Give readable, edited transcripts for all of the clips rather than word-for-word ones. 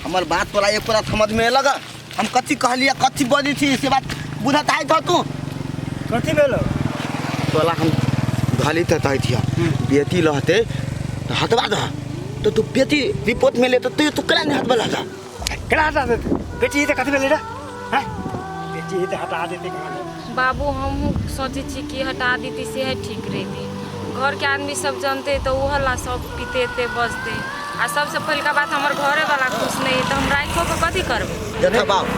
हमर बात तोरा एक तोरा समझ में एलक? हम कथी कहलिए कथी बजै छी से बात बुझत आइ त तू? कथी भेलो? तोला हम घाली त तै थिया बेटी रहते त हटवा दह तो तू बेटी रिपोर्ट में ले तो तू केना नहीं हटवा लगा? केना हटा देते बेटी? तऽ कथी भेलै रे? हैं, बेटी तऽ हटा देते कहाँ? बाबू, हमहूँ सोचै छी कि हटा देती से ठीक रहितै। घरके आदमी सब जानते तऽ ओ हल्ला सब पीते बजते। आ सबसे पहिलका बात, हमर घरे वाला खुश नहीं है तऽ हम राखो के कथी करबै? देख बाबू,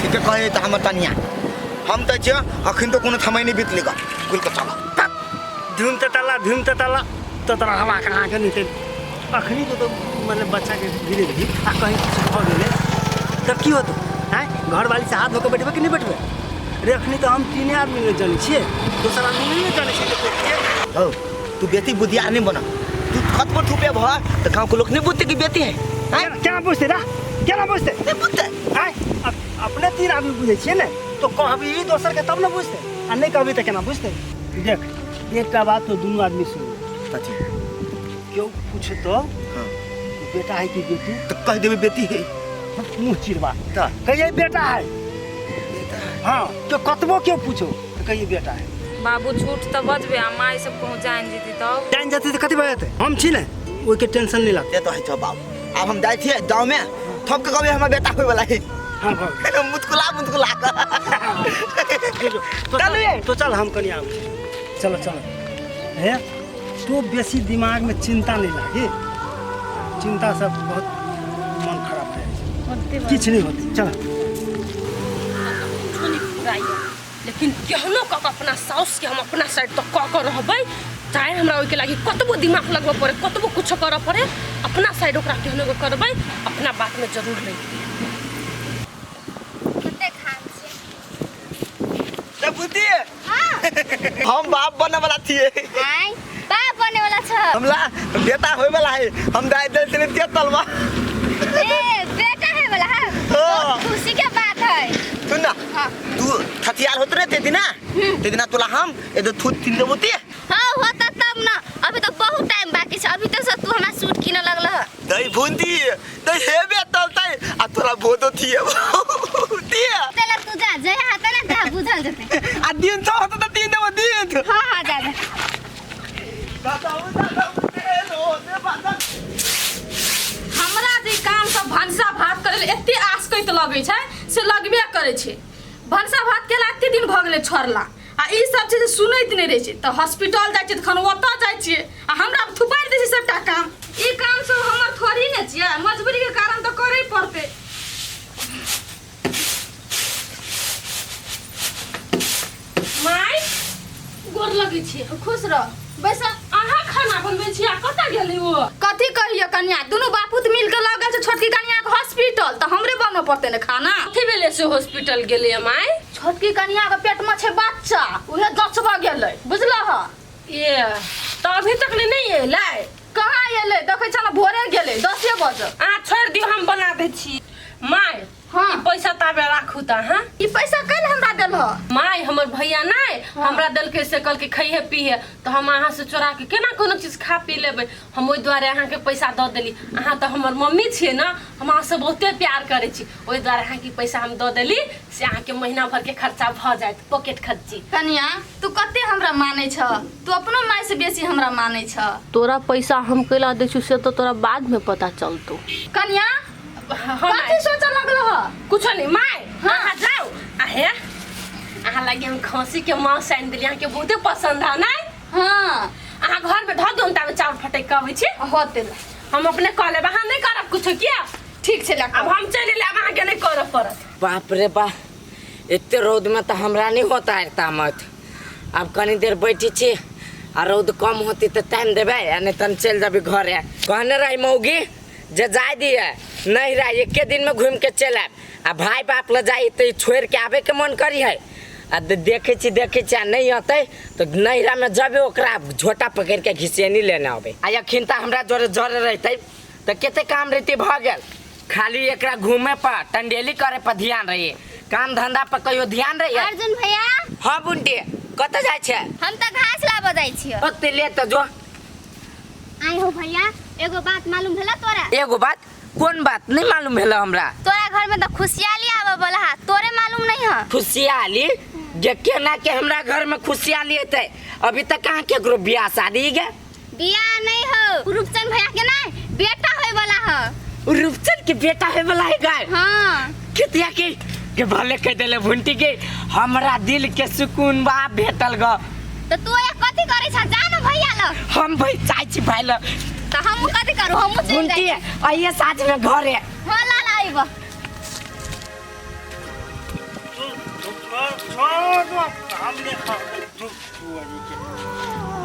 ठीके कहे तऽ हमर तनिया हम तऽ छियै। अखन तो कोनो समय नहीं बीतले गा, कुल के चल। धूम तऽ तल्ला, धूम तऽ तल्ला तऽ तोरा हवा कहाँ के निकल। अखनी तो मतलब बच्चा के गिरे रही आ कहीं किछु भऽ गेलै तब की होतौ? आँय, घरवाली से हाथ धोके बैठबै कि नहि बैठबै रे? अखनी तऽ हम तीने आदमी नहि जानै छियै, दोसर आदमी नहि ने जानै छियै जे छियै। हो, तू बेटी बुधियार नहीं बना। तू कतबो थूपे भ तऽ गाँव के लोग नहीं बुझते कि बेटी है? आँय? केना बुझतै रे, केना बुझतै? नहीं बुझते। आँय, अपने तीन आदमी बुझै छियै ने, तो कहबी दोसरके तब ने बुझतै, आ नहि कहबी तऽ केना बुझतै? देख, एकटा बात तो दुनू आदमी सुन। कथी? केओ पूछतो बेटा है कि बेटी, तो कह देबे बेटी है। मुँह चिरवा। तऽ कहिए बेटा है। हाँ, तो कतबो क्यों पूछो तो कहिए बेटा है। बाबू, झूठ तऽ बजबै आ माय सब कहूँ जान जेती तब? जान जेतै तऽ कथी भऽ जेतै? हम छी ने, ओहिके टेंशन नहीं लगतै। से तो है छौ बाबू। आब हम जाइ छियै गाँव में, थप के कहबै हमर बेटा होय वाला है। हाँ, भऽ गेल। मुस्कुला मुस्कुला के। तो चलू ये। तो चल, हम कनि आबै छी। चलो चलो। हे, तू बेसी दिमाग में चिंता नहीं लागी। चिंता सब बहुत मन खराब भऽ जाइ छै। किछु नहि होतै, चल। कुछो नहि फुराइए, लेकिन केहनो कऽ कऽ अपना साउसके हम अपना साइड तऽ कऽ कऽ रहबै, चाहे हमरा ओहिके लागि कतबो दिमाग लगबऽ पड़े, कतबो कुछो करऽ पड़े। अपना साइड ओकरा केहनो कऽ करबै, अपना बातमे जरूर लैके। कते घाम छै। रे बुद्धि, हम बाप बने वाला थिए। आय, बाप बने वाला छ? हमला बेटा होय वाला है। हम दाय दे छले ते तलवा। ए, बेटा है वाला है? हाँ। बहुत खुशी के बात है। सुन ना। हाँ। तू थथियार होत रे ते दिना, ते दिना तोला हम एदो थूत तीन देबो ते। हाँ, होता तब ना। अभी तो बहुत टाइम बाकी छै। अभी तो से तू हमरा सूट किने लगल ह। दही भूंदी दही हेबे तलतै आ तोरा भोदो थिए थिए। चल तू जा, जय हाथ ना जा, बुझल जते। आ दिन तो होत त तीन देबो दिन। हाँ हाँ, जा जा। हमरा जे काम सब भनसा भात करै लए एते आसकैत लगै छै से लगबे करै छै। भनसा भात केला एते दिन भऽ गेलै छोड़ला, आ ई सब छै जे सुनैत नहि रहै छै। तऽ हॉस्पिटल जाइ छियै तखन ओतऽ जाइ छियै आ हमरा थुपारि दै छै सबटा काम। ई काम सब हमर थोड़ी ने छियै, मजबूरीके कारण तऽ करै पड़तै। माय, गोर लगै छी। खुश रह, बैस। अहाँ खाना बनबै छी आ कतऽ गेलै ओ? कथी कहियो कनिया, दुनू बापूत मिल के लऽ गेल छै छोटकी कनिया के हॉस्पिटल, तऽ हमरे बनबऽ पड़तै ने खाना। कथी भेलै से हॉस्पिटल गेलै माय? छोटकी कनिया के पेट में छै बच्चा, उहे जचबऽ गेलै, बुझलह? ए, तऽ अभी तक ले नहि एलै? कहाँ एलै, देखै छ ने, भोरे गेलै 10 बजे। अहाँ छोड़ि दियौ, हम बना दै छी माय। हाँ। ई पैसा ताबे राखू तऽ अहाँ। ई पैसा कैल हमरा देलह? माय, हमर भैया नहि हमरा देलकै से कहलकै खैहे पीहे, तऽ हम अहाँ से चोरा के केना कोनो चीज खा पी लेबै? हम ओहि दुआरे अहाँके पैसा दऽ देली। अहाँ तऽ हमर मम्मी छियै ने, हम अहाँसँ बहुते प्यार करै छी, ओहि दुआरे अहाँके ई पैसा हम दऽ देली से अहाँके महीना भरके खर्चा भऽ जायत, पॉकेट खर्ची। कनिया, तू कते हमरा मानै छ, तू अपनो माय से बेसी हमरा मानै छ। तोरा पैसा हम कैला दै छियौ से तऽ तोरा बादमे पता चलतौ। कनिया, हाँ। कथी सोचऽ लगल ह? कुछो नहीं माय। अहाँ जाउ आ हे, अहाँ लागी हम खसी के मांस आनि देली, अहाँके बहुते पसंद है नहीं? हाँ। अहाँ घर में धऽ दू, ताबे चाउर फटकि के अबै छी। होते। हम अपने कऽ लेब, अहाँ नहि करब कुछो किया? ठीक छै, आब हम चलि एली, आब अहाँके नहि करऽ पड़त। बाप रे बा, एते रौदमे तऽ हमरा नहि होता है तामत। आब कनी देर बैठी छी आ रौद कम होती तऽ टाइम देबै, आ नहि तहन चलि जेबै घरे। कहने रही मौगी जे जाय दिए नहीं रह, एके दिन में घूम के चलि आयब, आ भाई बाप लग जाई तऽ छोड़ि के आबे के मन करी है। आ देखै छी, देखै छी, आ नहि अतै तऽ नैहरामे जबे ओकरा झोटा पकड़ि के घिसेनी लेने अबै। आ अखन तऽ हमरा जोरे जोरे रहितै तऽ कते काम रहितै भऽ गेल। खाली एकरा घूमे पर टंडेली करे पर ध्यान रही, काम धंधा पर कहियो ध्यान रही? अर्जुन भैया। हाँ बुंटी, कतऽ जाइ छै? हम तऽ घास लाबऽ जाइ छियै। ओते ले तऽ जो। आइ हो भैया, एगो बात मालूम भेला तोरा? एगो बात? कोन बात नहीं मालूम भेल हमरा। तोरा घर में तो खुशहाली आवे वाला है, तोरे मालूम नहीं है। खुशहाली जे केना के हमरा घर में खुशहाली हेतै? अभी तक कहाँ केकरो बियाह शादी गे? बियाह नहीं हो, रूपचंद भैया के नहीं बेटा होए वाला है। रूपचंद के बेटा होए वाला है गाय? हाँ। खेतिया के भले कह देले भुंटी के, हमरा दिल के सुकून बा भेटल ग। तो तू ये कथी करे छ? जा ना भैया ल। हम भाई चाय छी भाई ल। तो हम कथी करू? हम चल भुंटी जाई। आइए साँझ में घरे। हां ला ला आइब।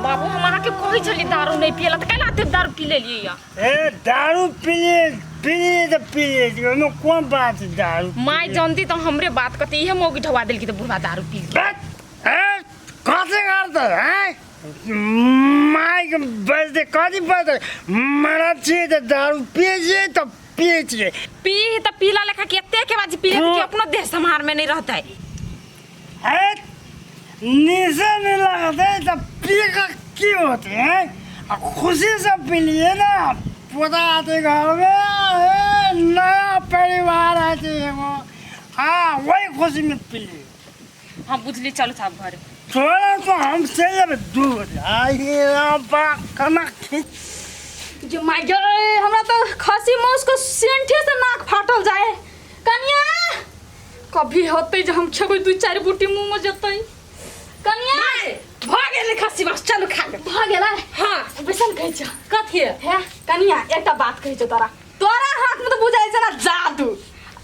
बाबू हम अहाँ के कहै छली दारू नहीं पियला त केना एते दारू पी लेलियै या? ए दारू पीलिए पीलिए तऽ पीलिए, ओहिमे कोन बात दारू? माय जानती तऽ हमरे बात कहती, इहे मौगी ढवा देलकी तऽ बुढ़वा दारू पी गेल। ए कथी करतै हैं? मायके बजतै कथी बजतै? मरद छियै तऽ दारू पियै छियै तऽ पियै छियै। पी तऽ पीला लेखा के एते के बाजी पी लेतै कि अपनो देह सम्हार में नहीं रहतै। ए निशा नहीं लगतै तऽ पी कऽ की होतै हैं? आ खुशी से पीलिए ना, पोता आते घर में, ए, नया परिवार आते एगो, हाँ वही खुशी में पीलिए। हम बुझली, चलू साहब घरे। थोड़ा तो हमसे जब दूर आइए बा कना खींच जे my गे, हमरा तो खसी मांस के सेंठे से नाक फाटल जाए। कनिया कभी होते जे हम खेबै दू चारि बूटी मुंह में जेतै। कनिया भ गेलै खसी मांस, चलू खा लेब। भ गेलै? हाँ। बैसल कहै छ कथी? हे कनिया एकटा बात कहै छौ तोरा, तोरा हाथ में तो बुझाइ छै ना जादू,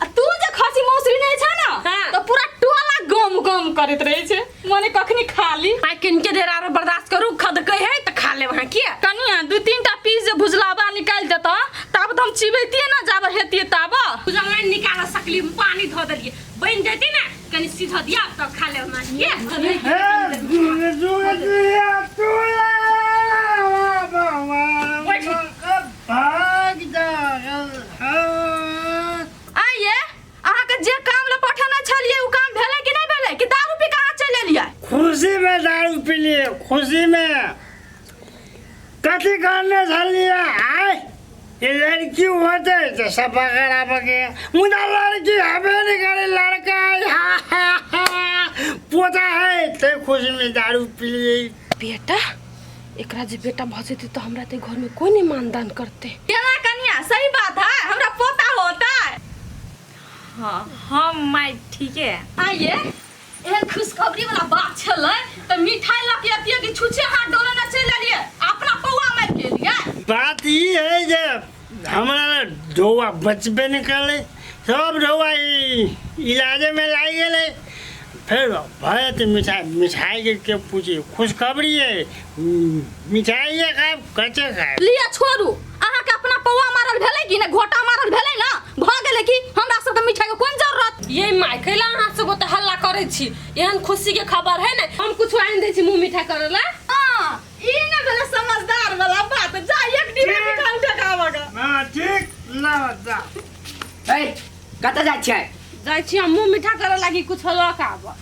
आ तू जे खसी मांस नहि छ ना हाँ। तो पूरा टोला गम गम करैत रहै छै, मने कखनी खाली। आइ किनके देर आरो बर्दाश्त करू, खदकै है तऽ खा लेब अहाँ किया? कनिया दू तीन टा पीस जे भुजलाबा निकालि देतऽ ताब तऽ हम चिबैतियै ना, जाब हेतियै ताब। भुजल नहि निकाल सकली, पानी धऽ देलियै, बनि जेतै ने कनि सिझ दिया तऽ खा लेब अहाँ किया? ए दूर दूर तुला भाग जा। आइए अहाँके जे काम लए पठेने छलियै ओ काम भेलै कि नहि भेलै? कि दारू पी कऽ अहाँ चलि एलियै? खुशी में दारू पीलिए, खुशी में कथी करने छलिए? आय ये लड़की होते तो सब खराब के, मुदा लड़की हबे नहीं करे, लड़का है, हा, हा, हा, पोता है ते खुशी में दारू पीलिए। बेटा एकरा जे बेटा भऽ जेतै तऽ हमरा तऽ घरमे कोइ नहि मानदान करतै। केना कनिया सही बात है, हमरा पोता होता है। हाँ हाँ माय ठीके है। आइए एहन खुशखबरी वाला बात छलै तऽ मिठाई लऽ के अतियै कि छुछे हाथ डोले ना चलि एलियै, अपना पौआ मारि के एलियै। बात ई है जे हमरा ढौआ बचबे नहीं करले, सब ढौआ इलाजे में लागि गेलै। फिर भए तऽ मिठाई मिठाई के के पूछी, खुशखबरी है मिठाई खायब कचे खायब। लिअ छोड़ू, अहाँके अपना पौआ मारल भेलै कि नहि? घोटा मारल भेलै ना, भऽ गेलै कि हमरा सबके मिठाई के कोन जरूरत? ये my कैला अहाँ सब ओते हल्ला करै छी? एहन खुशी के खबर है ने, हम कुछ आनि दै छी मुँह मीठा करै ला। हाँ ई ने भेलै समझदार वाला बात, जा एक डिब्बा मिठाई उठा के आबऽ ग। हाँ ठीक ला जा। ए कतऽ जाइ छियै? जाइ छी हम मुँह मीठा करे लागी कुछ लऽ के आबऽ।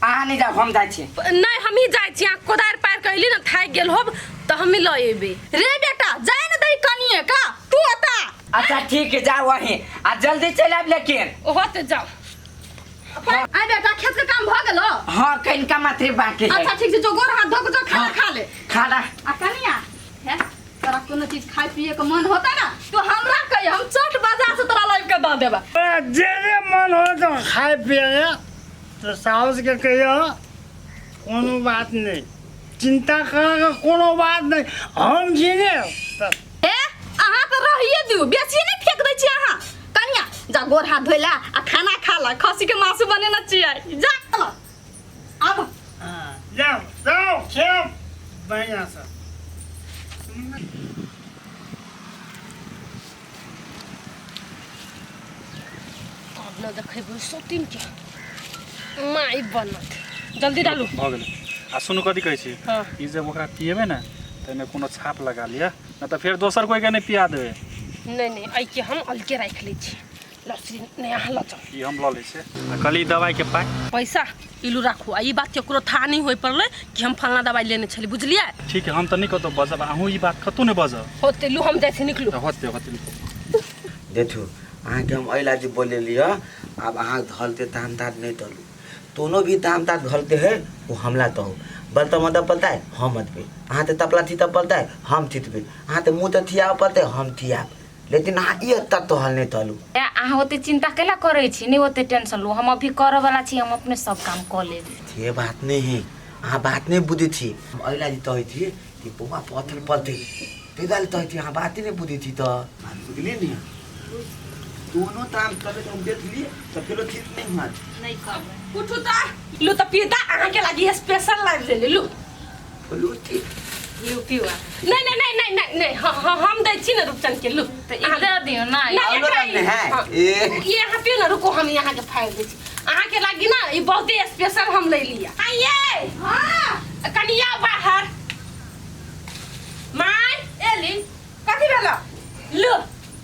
अहाँ नहीं जाउ, हम जाइ छियै। नहीं हमही जाइ छी, अहाँ कोदारि पारि के अयली ने थाकि गेल होब तऽ हमही लऽ एबै। रे बेटा जाय ने दही कनिए का तू ओता। अच्छा ठीक है जाओ वहीं आ जल्दी चलि आयब लेकिन। होते जाओ। आइ बेटा खेत के काम भऽ गेलो? हाँ कनिका मात्रे बाकी है। अच्छा ठीक छै, जो गोर हाथ धो के जो खाना खा ले। खाना आ कनिया हे तोरा कोनो चीज खाय पिए के मन होता ना तो हमरा कहि, हम चट बाजार से तोरा लाबि के दऽ देबै। जे जे मन हो तो खाय पिए तो साउस के कहियो कोनो बात नहीं, चिंता करे के कोनो बात नहीं, हम छी ने। ए अहाँ तऽ रहिए दियौ, बेसी नहि फेक दै छी अहाँ। कनिया जा गोर हाथ धोइ ला आ खाना खा ला, खस्सी के मासु बनेने छियै, जा आब। जाओ जाओ खेब बढ़िया से। आब न देखेबै सौतीन के माय बनत, जल्दी डालू। भऽ गेलै। आ सुनू कथी कहै छी? हाँ। ई जब ओकरा पिएबै ने तऽ एहिमे कोनो छाप लगा लिअ, नहि तऽ फेर दोसर कोइके नहि पिया देबै। नहीं नहीं एहिके हम अलगे राखि लै छी। लस्सी नहीं अहाँ लऽ जाउ। ई हम लऽ लै छियै। आ कहली दवाइके पाइ? पैसा इलू राखू, आ ई बात केकरो था नहीं होय पड़लै कि हम फलना दवाई लेने छली, बुझलियै? ठीक है, हम तऽ नहि कतहु बजब, अहूँ ई बात कतहु नहि बजब। होते लू, हम जाइ छी, निकलू। होते होते। देखू अहाँके हम एहि ला जे बोलेली हँ, आब अहाँ धलते ताम तात नहीं तलू, दोनों भी ताम तात घलते है वो हमला तो हो बल तो मदद पलता है हम मत पे, अहाँ तो तपला थी तब पलता है हम थीतबे, अहाँ तो मुँह तो थिया पलते हम थिया, लेकिन अहाँ ई तक तो हल नहीं तलू। ए, अहाँ ओते चिंता केला करै छी, नहीं ओते टेंशन लू, हम अभी करऽ वाला छी, हम अपने सब काम कऽ लेब। ये बात नहीं है, अहाँ बात नहीं बुझै छी। हम एहि ला जे कहै छी कि बौआ पथल पलतै ताहि दुआरे कहै छी, अहाँ बाते नहीं बुझै छी। तऽ बुझलियै ने, दोनों ताम तबे तो हम देख लिए तो फेरो ठीक नहीं हुआ। नहीं करबै। उठू तऽ लू तऽ पिता अहाँके लागी स्पेशल लाइव ले लू। बोलू ठीक लू पिउ अहाँ। नहीं नहीं नहीं नहीं नहीं नहीं, हम दै छी ने रूपचंद के, लू तऽ ई दऽ दियौ ना। नहीं, औरो एकरा रंग है। हाँ। ए। ये यहाँ पियो ना, रुको हम यहाँ के फाड़ दै छी अहाँ के लागी ना, ई बहुते स्पेशल हम ले लिया। आइए हां कनिया बाहर my Eli कथी भेल? लो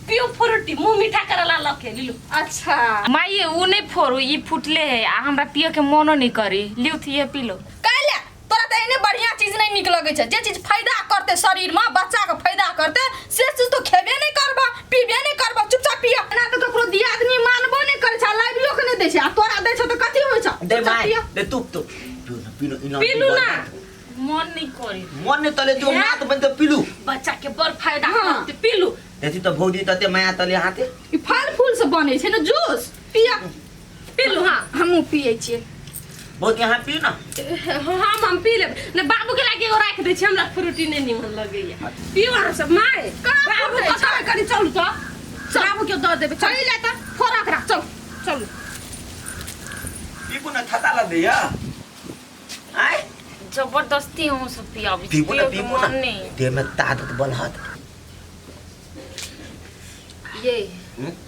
पियो फ्रूटी, मुंह मीठा करला लके लिलू। अच्छा माई उ नहीं फोड़ू, ई फुटले है आ हमरा पिए के मोनो नहीं करी, लिउ थिए पी लो। काल्हि तोरा तऽ एहने बढ़िया चीज नहीं नीक लगै छै, जे चीज फायदा करते शरीर में, बच्चा के फायदा करते से चीज तो खेबे नहीं करबा, पीबे नहीं करबा, चुपचाप पिया। एना तऽ ककरो दियादनी मानबो नहीं करै छै, लाइबियो के नहीं दै छै, आ तोरा दै छौ तऽ कथी होइ छौ? दे चुपचाप माय पिया। दे तुप तुप पीलू ना, पीलू, इना पीलू ना। मन नहीं करी। मन नहीं तले तू ना तो बन तो पीलू। बच्चा के बड़ फायदा हाँ। करते पीलू। देखी तो भौजी तते माया तले हाथे। ई फल फूल से बनै छै ने जूस, पिया पीलू। हाँ हमहूँ पियै छियै। बहुत यहाँ पी ना। हम पी लेब ने, बाबू के लागी एगो राखि दै छी, हमरा फ्रूटी नहीं निमन लगैया। पियो अहाँ सब my, कहाँ बाबू फूटै के छै? कहाँ करी, चलू तऽ बाबू के दऽ देबै, चल ले तऽ फोड़क राख, चल चलू। पीबू ना थता ला दैया आय जबरदस्ती हम सब पियाबै छी, पीबू ना, पियो के पीबू ना, मन नहीं। देह में ताकत बढ़त। ये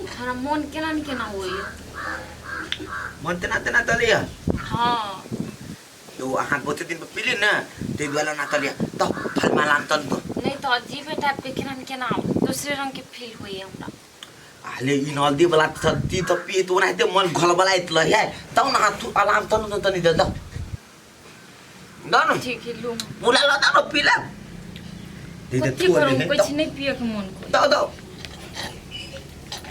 हमरा मन केना न केना होइया। मन तेना तेना तलिया। हाँ तो अहाँ बहुते दिन पर पीली ना ताहि दुआरे ना तलिया, तो फल माला तन तो नहीं तो अजीब टाइप के केना न केना दूसरे रंग के फील होइया हमरा। आले ई नल्दी वाला ती तो पी तो ओनाहिते मन घोलबलाइत लहे, तब ना तू आराम तन न तनी दे दो दो न। ठीक है लू। बुला लो दो पीला दे दे कथी तू करू, ले कुछ नहीं पिए के मन करे। दो दो।